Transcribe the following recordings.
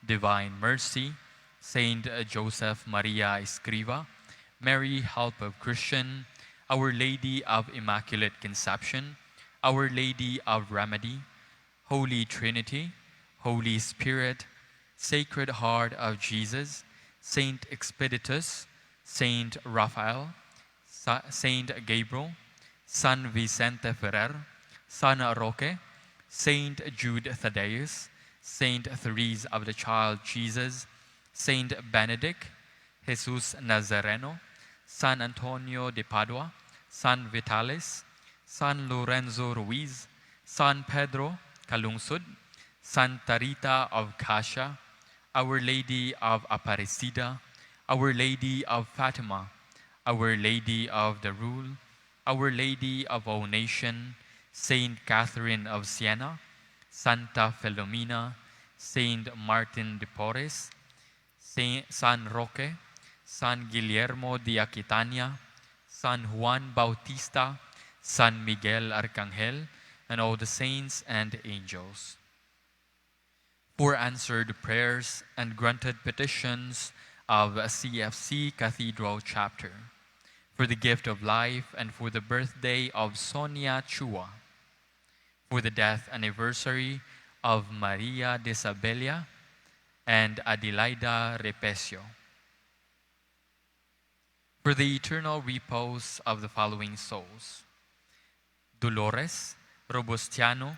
Divine Mercy, Saint Joseph Maria Escriva, Mary, Help of Christian, Our Lady of Immaculate Conception, Our Lady of Remedy, Holy Trinity, Holy Spirit, Sacred Heart of Jesus, Saint Expeditus, Saint Raphael, Saint Gabriel, San Vicente Ferrer, San Roque, Saint Jude Thaddeus, Saint Therese of the Child Jesus, Saint Benedict, Jesus Nazareno, San Antonio de Padua, San Vitalis, San Lorenzo Ruiz, San Pedro Calungsod, Santa Rita of Cascia, Our Lady of Aparecida, Our Lady of Fatima, Our Lady of the Rule, Our Lady of All Nation, Saint Catherine of Siena, Santa Philomena, Saint Martin de Porres, Saint San Roque, San Guillermo de Aquitania, San Juan Bautista, San Miguel Arcangel, and all the saints and angels. For answered prayers and granted petitions of CFC Cathedral Chapter, for the gift of life and for the birthday of Sonia Chua, for the death anniversary of Maria de Sabella and Adelaida Repesio, for the eternal repose of the following souls: Dolores, Robustiano,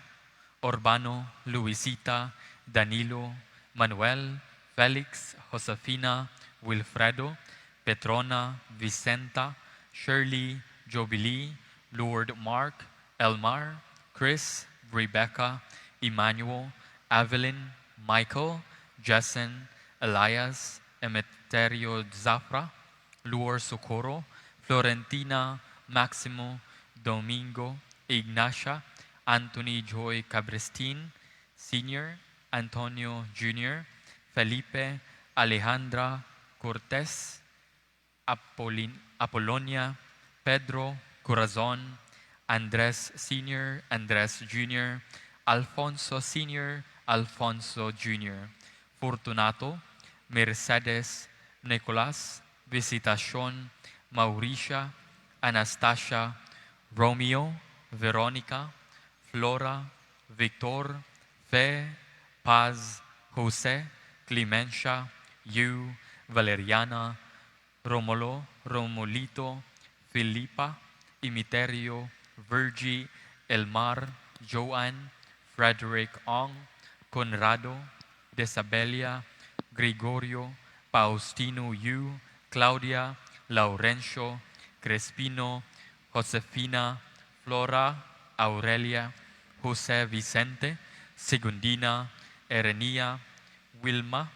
Urbano, Luisita, Danilo, Manuel, Felix, Josefina, Wilfredo, Petrona, Vicenta, Shirley, Jubilee, Lord Mark, Elmar, Chris, Rebecca, Emmanuel, Evelyn, Michael, Jessen, Elias, Emeterio Zafra, Luor Socorro, Florentina, Maximo, Domingo, Ignacia, Anthony Joy Cabrestin, Sr., Antonio Jr., Felipe, Alejandra Cortez, Apolonia, Pedro, Corazon, Andres Sr., Andres Jr., Alfonso Sr., Alfonso Jr., Fortunato, Mercedes, Nicolas, Visitacion, Mauricia, Anastasia, Romeo, Veronica, Flora, Victor, Fe, Paz, Jose, Clemencia, Yu, Valeriana, Romolo, Romolito, Filipa, Imiterio, Virgie, Elmar, Joanne, Frederick Ong, Conrado, Desabelia, Gregorio, Faustino Yu, Claudia, Laurencio, Crespino, Josefina, Flora, Aurelia, Jose Vicente, Segundina, Erenia, Wilma,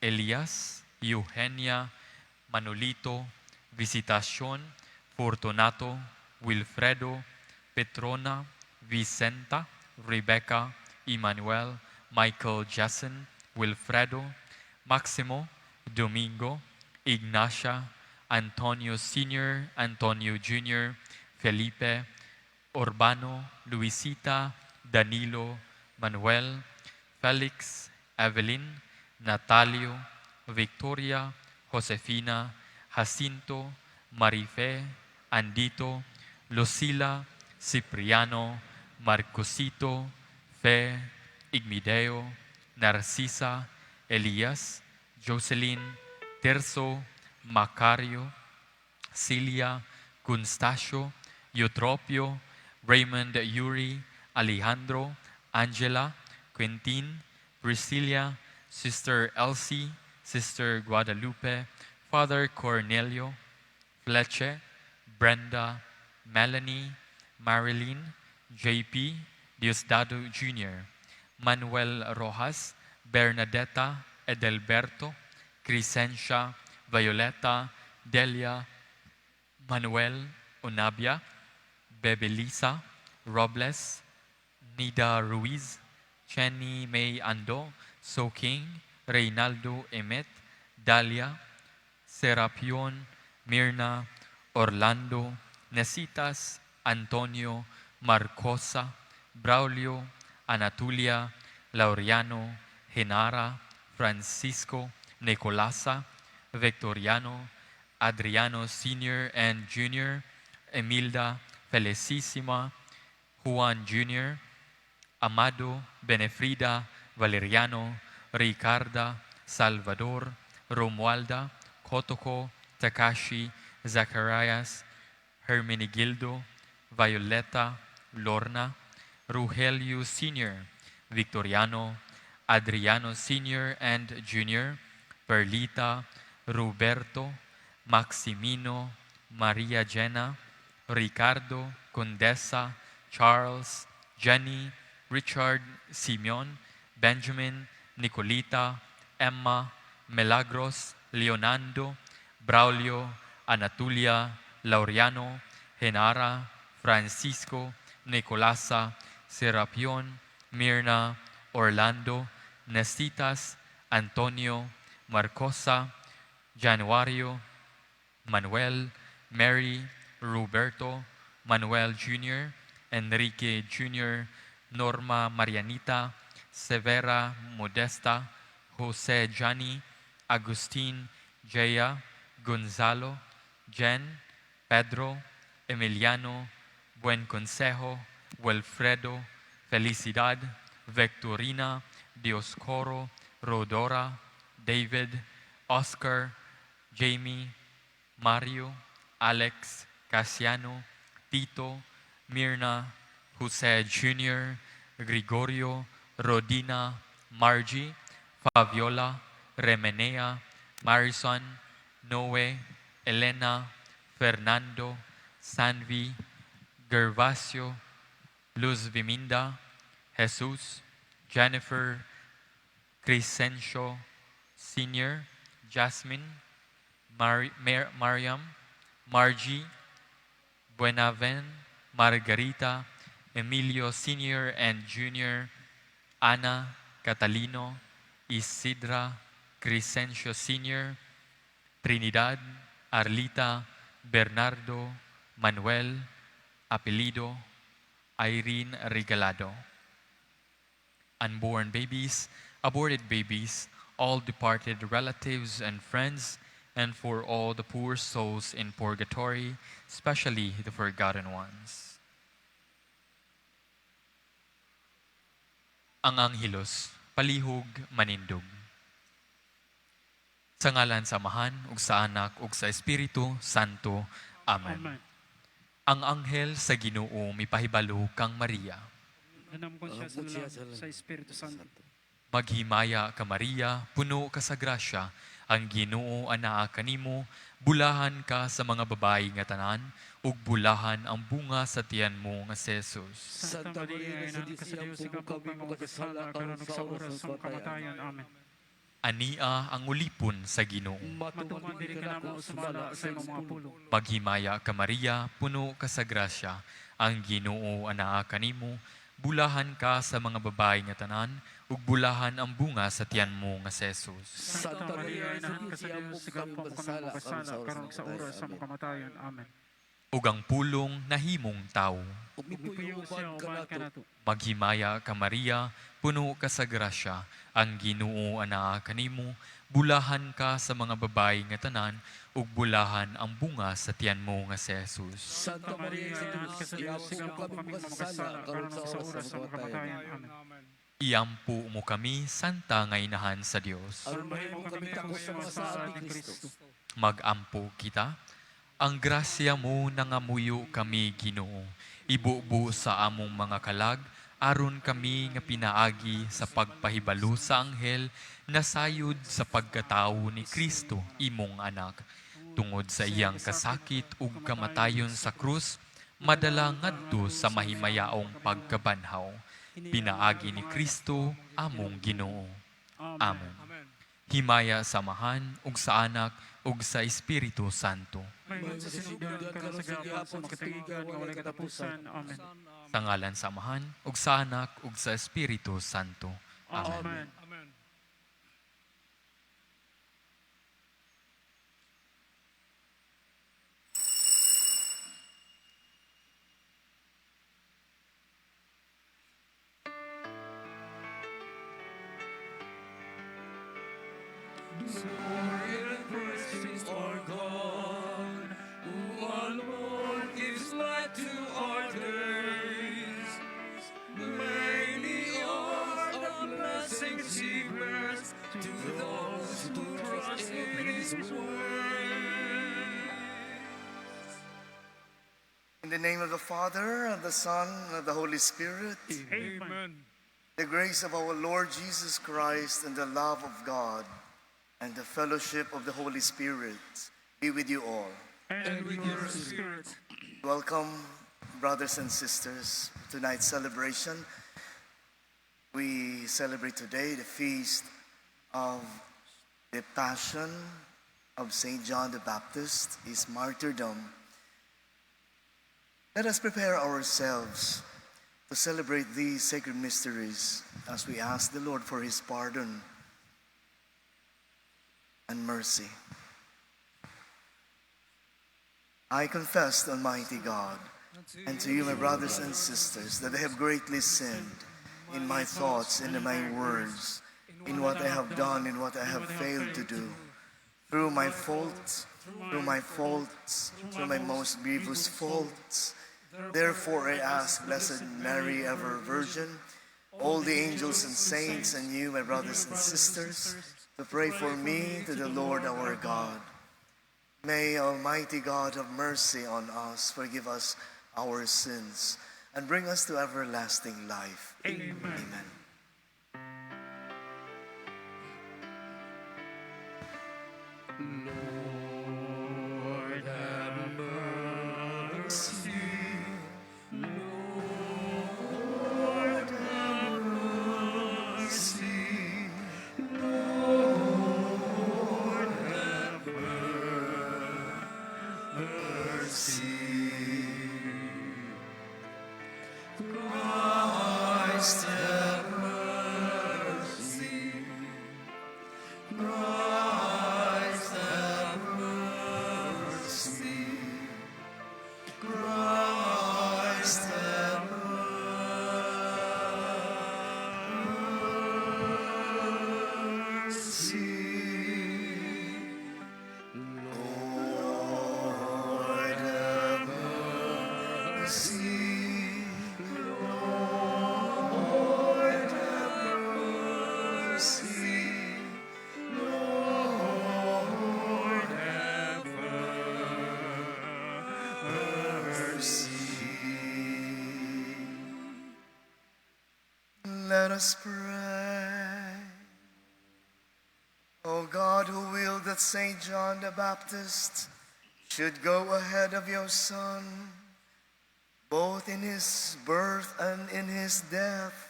Elias, Eugenia, Manolito, Visitacion, Fortunato, Wilfredo, Petrona, Vicenta, Rebecca, Emmanuel, Michael Jessen, Wilfredo, Maximo, Domingo, Ignacia, Antonio Sr., Antonio Jr., Felipe, Urbano, Luisita, Danilo, Manuel, Felix, Evelyn, Natalio, Victoria, Josefina, Jacinto, Marife, Andito, Lucila, Cipriano, Marcosito, Fe, Igmideo, Narcisa, Elias, Jocelyn, Terzo, Macario, Celia, Constacio, Eutropio, Raymond Yuri, Alejandro, Angela, Quentin, Priscilla, Sister Elsie, Sister Guadalupe, Father Cornelio, Fletcher, Brenda, Melanie, Marilyn, JP, Diosdado Jr., Manuel Rojas, Bernadetta, Edelberto, Crescencia, Violeta, Delia, Manuel, Onabia, Bebelisa, Robles, Nida Ruiz, Chenny May Ando, Soking, Reynaldo Emet, Dalia, Serapion, Mirna, Orlando, Nesitas, Antonio, Marcosa, Braulio, Anatulia, Laureano, Genara, Francisco, Jose, Maria, Francisco, Nicolasa, Victoriano, Adriano Sr. and Jr., Emilda, Felicissima, Juan Jr., Amado, Benefrida, Valeriano, Ricarda, Salvador, Romualda, Kotoko, Takashi, Zacharias, Hermenegildo, Violeta, Lorna, Rugelio Sr., Victoriano, Adriano Sr. and Jr., Perlita, Roberto, Maximino, Maria Jenna, Ricardo, Condesa, Charles, Jenny, Richard, Simeon, Benjamin, Nicolita, Emma, Milagros, Leonardo, Braulio, Anatulia, Laureano, Genara, Francisco, Nicolasa, Serapion, Mirna, Orlando, Nestitas, Antonio, Marcosa, Januario, Manuel, Mary, Roberto, Manuel Jr., Enrique Jr., Norma Marianita, Severa Modesta, Jose Johnny, Agustin, Jaya, Gonzalo, Jen, Pedro, Emiliano, Buen Consejo, Wilfredo, Felicidad, Victorina, Dioscoro, Rodora, David, Oscar, Jamie, Mario, Alex, Casiano, Tito, Mirna, Jose Jr., Gregorio, Rodina, Margie, Fabiola, Remenea, Marison, Noe, Elena, Fernando, Sanvi, Gervasio, Luz Viminda, Jesus, Jennifer, Crescencio Sr., Jasmine, Mariam, Margie, Buenaven, Margarita, Emilio Sr. and Jr., Ana, Catalino, Isidra, Crescencio Sr., Trinidad, Arlita, Bernardo, Manuel, Apelido, Irene Regalado. Unborn babies, aborted babies, all departed relatives and friends, and for all the poor souls in purgatory, especially the forgotten ones. Ang Anghilus, palihog manindog. Sa ngalan sa Amahan, ug sa Anak, ug sa Espiritu Santo. Amen. Amen. Ang anghel sa Ginoo mipahibalo kang Maria. Nanamkon siya sa Nanamkon siya lahat sa sa Espiritu Santo. Maghimaya ka Maria, puno ka sa grasya, ang Ginoo anaa kanimo, bulahan ka sa mga babayi nga tanan, ug bulahan ang bunga sa tiyan mo nga si Jesus. Santa Maria, Inahan ka sa Diyos, ikaw kami makasala, karon ug sa oras sa kamatayan. Amen. Ania ang ulipon sa Ginoo. Matuman diri kanamo sumala sa imong mga pulong. Maghimaya ka Maria, puno ka sa grasya, ang Ginoo anaa kanimo, bulahan ka sa mga babayi nga tanan, ug bulahan ang bunga sa tiyan mo nga si Jesus. Santa Maria, Inahan ka sa Diyos, ikaw kami makasala, karon ug sa oras sa kamatayan. Amen. Ug ang pulong nahimong tawo. Ug Mipuyo mipuyo siya uban uban kanato. kanato. Maghimaya ka Maria, puno ka sa grasya, ang Ginoo anaa kanimo, bulahan ka sa mga babayi nga tanan, ug bulahan ang bunga sa tiyan mo nga si Jesus. Santa Maria, Inahan ka sa Diyos, Iyampo ikaw mo kami kami makasala, makasala, karon karon ug sa sa oras oras sa sa kamatayan. kamatayan. Amen. Iampo mo kami, Santa nga Inahan sa Dios. Aron mahimo kami takos sa mga saad ni Kristo. Magampo kita. Ang grasya mo nangamuyo kami, Ginoo. Ibubo sa among mga kalag, aron kami nga pinaagi sa pagpahibalo sa anghel, nasayod sa pagkatao ni Kristo, imong anak. Tungod sa iyang kasakit ug kamatayon sa krus, madala ngadto sa mahimayaong pagkabanhaw. Pinaagi ni Kristo, among Ginoo. Amen. Himaya sa Amahan, ug sa Anak, ug sa Espiritu Santo. Mayon sa sinugdan, karon sa gihapon, sa makatuigan, nga walay katapusan. Amen. Sa ngalan sa Amahan, ug sa Anak, ug sa Espiritu Santo. Amen. Amen. Amen. Glory and praise our God, who alone gives light to our days. Many are the blessings He bears to those who trust in His ways. In the name of the Father, and the Son, and of the Holy Spirit, Amen. The grace of our Lord Jesus Christ, and the love of God, and the fellowship of the Holy Spirit be with you all. And with your spirit. Welcome, brothers and sisters, to tonight's celebration. We celebrate today the feast of the Passion of St. John the Baptist, his martyrdom. Let us prepare ourselves to celebrate these sacred mysteries as we ask the Lord for his pardon and mercy. I confess to Almighty God and to you, my brothers and sisters, that I have greatly sinned in my thoughts and in my words, in what I have done, in what I have failed to do, through my faults, through my faults, through my most grievous faults. Therefore I ask Blessed Mary, ever Virgin, all the angels and saints, and you, my brothers and sisters, to pray for me to the Lord our God. May Almighty God have mercy on us, forgive us our sins, and bring us to everlasting life. Amen. Amen. Lord, have mercy. Lord, have mercy. Lord, have mercy. Christ, have mercy. Christ, have mercy. Christ, have mercy. Lord, have mercy. Lord, have mercy. Lord, have mercy. Let us pray. O God, who willed that Saint John the Baptist should go ahead of your Son, both in his birth and in his death,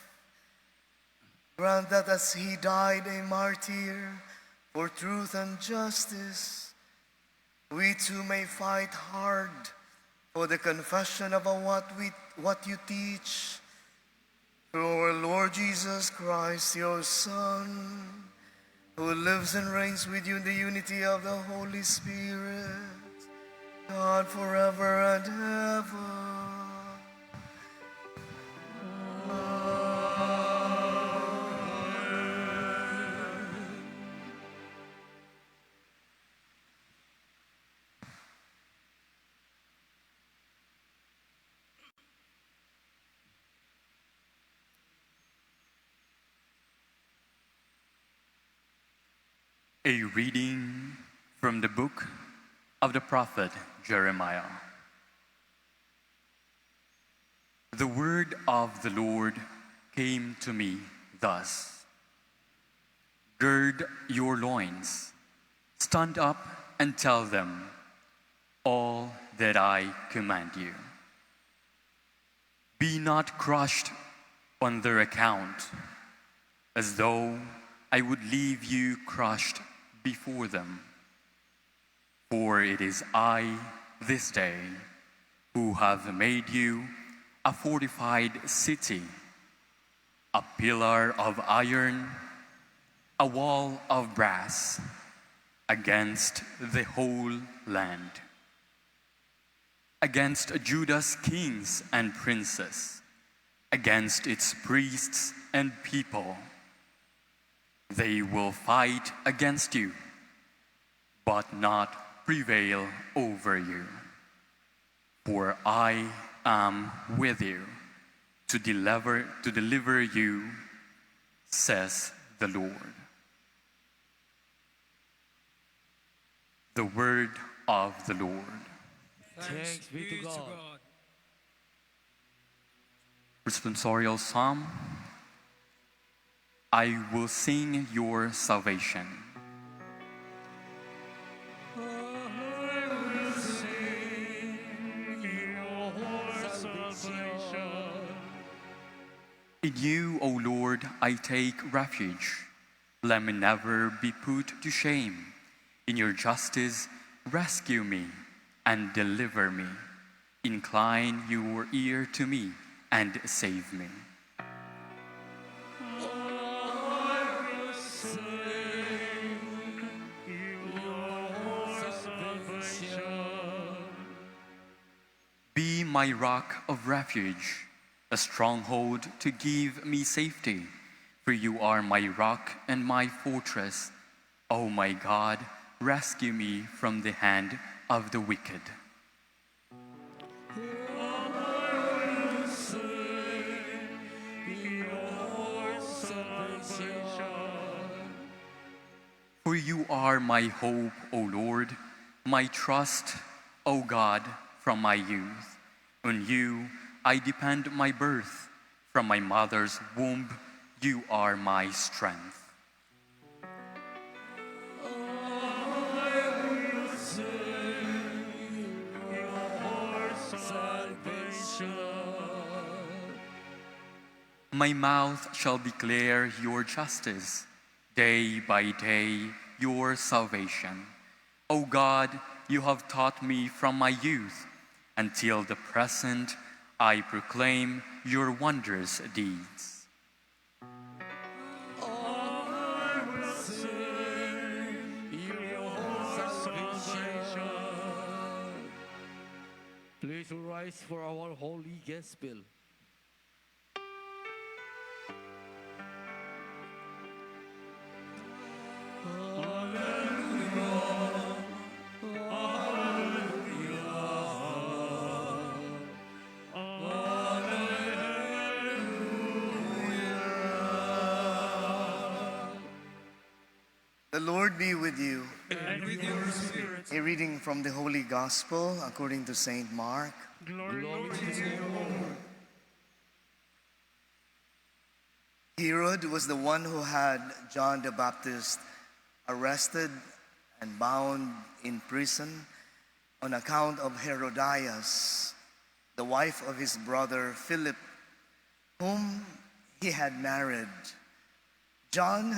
grant that as he died a martyr for truth and justice, we too may fight hard for the confession of what you teach. Through our Lord Jesus Christ, your Son, who lives and reigns with you in the unity of the Holy Spirit, God forever and ever. A reading from the book of the prophet Jeremiah. The word of the Lord came to me thus: "Gird your loins, stand up and tell them all that I command you. Be not crushed on their account, as though I would leave you crushed before them. For it is I this day who have made you a fortified city, a pillar of iron, a wall of brass against the whole land, against Judah's kings and princes, against its priests and people. They will fight against you but not prevail over you. For I am with you to deliver you, says the Lord. The word of the Lord. Thanks be to God. Responsorial Psalm. I will sing your salvation. I will sing your salvation. In you, O Lord, I take refuge. Let me never be put to shame. In your justice, rescue me and deliver me. Incline your ear to me and save me. I will sing your salvation. Be my rock of refuge, a stronghold to give me safety. For you are my rock and my fortress. O my God, rescue me from the hand of the wicked. I will sing your salvation. For you are my hope, O Lord, my trust, O God, from my youth. On you I depend my birth. From my mother's womb, you are my strength. I will sing your salvation. My mouth shall declare your justice, day by day your salvation. O God, you have taught me from my youth. Until the present, I proclaim your wondrous deeds. I will sing your salvation. Please rise for our holy gospel. The Lord be with you. And with your spirit. A reading from the Holy Gospel according to St. Mark. Glory to you, Lord. Herod was the one who had John the Baptist arrested and bound in prison on account of Herodias, the wife of his brother Philip, whom he had married. John